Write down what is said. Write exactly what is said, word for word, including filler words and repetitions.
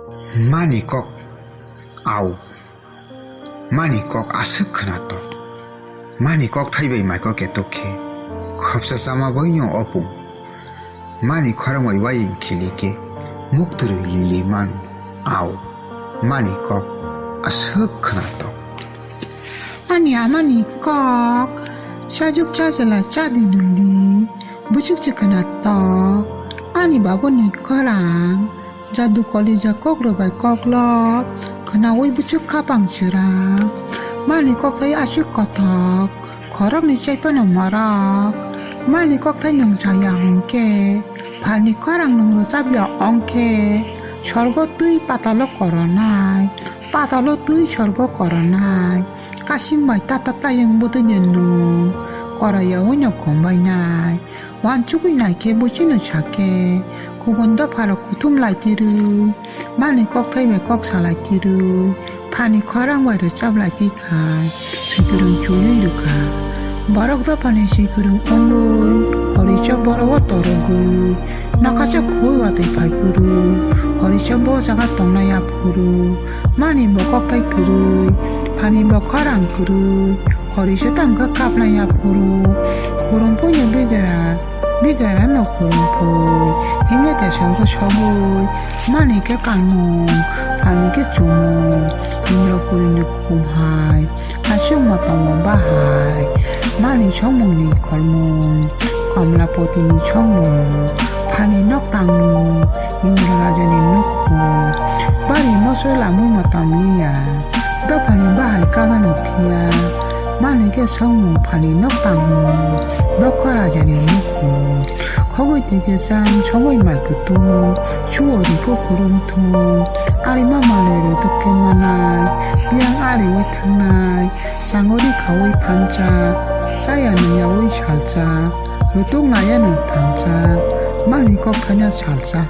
Mani kok au. Mani kok aswk khwnatok. Mani kok thai bai mai kok ketok khe. Khopsa chama bai no opung. Mani khorang bai waying khili khe. Muk twrwi lili man au. Mani kok aswk khwnatok. Ani amani kok, chajuk chajala chadi nungdi, buchuk chikana tok, ani babuni korang, jadu kolija kok robai koklop, khwnaui buchuk khapang chwrang, mani kok thai aswk kothok, khorokni chaipano morok, mani kok thai nung chaya hwnkhe, phalni korang nung rwchapya ongkhe, sorgo twi patalo koronai, patalo twi sorgo koronai. Kasing bai tata tayung bwtwini nung kora yaui no khum bai nai. Wansugwi nai khe buchino sa khe kubun dopharo kuthum lai tirwi. Mani kok thai bai kok salai tirwi. Phani khorang bai rwchap lai tikha. Swikwrwng chuli rwkha. Borok dophani swikwrwng ongwi. Horisa borok o torogwi. Nokha chok khui watwi phai phuru, horisa bo jaga tongnai aphuru, mani bo kokthai kwrwi, phani bo khorang kwrwi, horisa tamo khe kapnai aphuru, khurung puino bigara, bigara no khurung pui, himya te sorgo sogwi, mani khe kanmung, phani khe chumung, Indrapuri ni khum hai. Aswk motom o bahai, mani songmung ni kholmung, Komlapoti ni songmung, phani nok tangmung, Indra raja ni nukhung, bari moso lamwi motom liya, dophani bahai kagano phiya, mani khe songmung phani nok tangmung, Dokha raja ni nukhung. Khogwi twi kwcham, sogwi mai kutung, suo riko khurung thung, arima manwi rwtuk khe manai, biyang ariwi thangnai, chango ri khaui phancha, chaya nung yaui salcha, rwtuk naya nung thancha, mani kok thaina salcha.